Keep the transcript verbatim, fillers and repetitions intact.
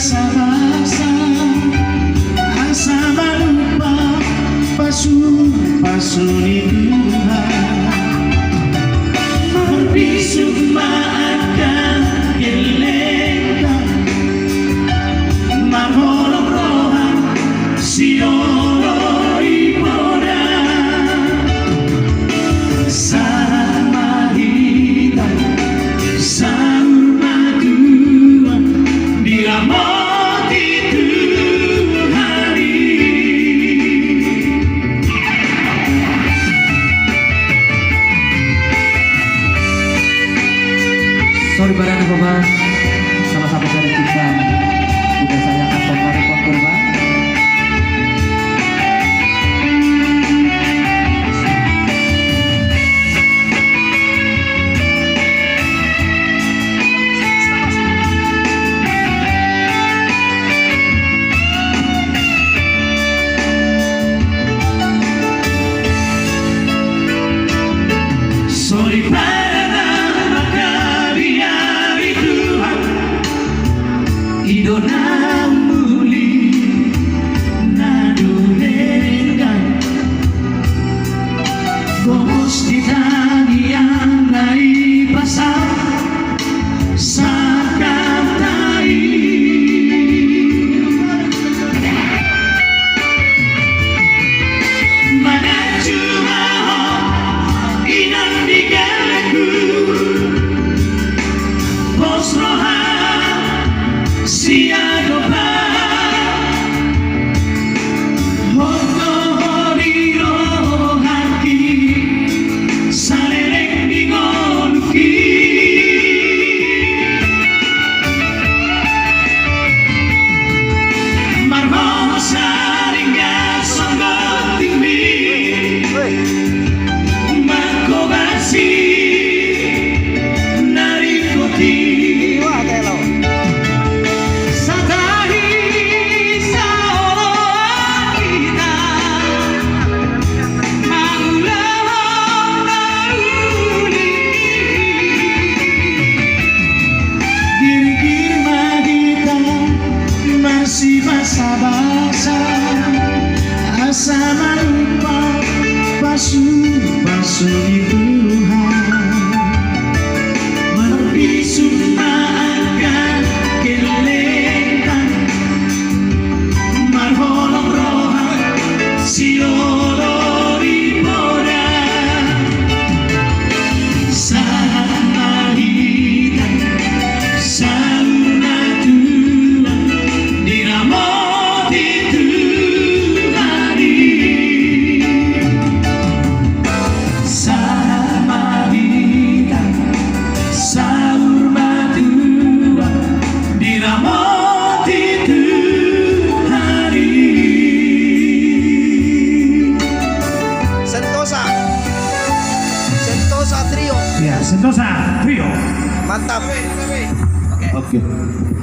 Sabasa, asa malumpa pasupasu ni Tuhan. Marbisuk ma angka gellengta, marholong roha sioloi poda. Sahat ma hita saur matua, diramoti Tuhan i. Sori barana, Bapak. Salah satu dari kita. Udah saya angkat dari pohon kurma. Sori barana, mangkabiari Tuhan. I do na muli na denggan. Gomos di tangiang na i pasang sangkap na i. Manantu ma ho inang di galangku. Pos roha sian dopak. Hot do ho di rohangki, saleleng di ngolungki. Marhobas na ringgas songon tingmi, manghobasi na ringkot i. Satahi saoloan hita mangulahon na uli. Girgir ma hita marsibasabasa, asa malumpa pasupasu ni Tuhan. Marbisuk ma angka gellengta, marholong roha sioloi poda. Sahat ma hita saur matua, diramoti Tuhan i. Sahat ma hita saur matua, diramoti Tuhan i. Sentosa. Sentosa Trio. Ya, Sentosa Trio. Mantap. Oke. Oke.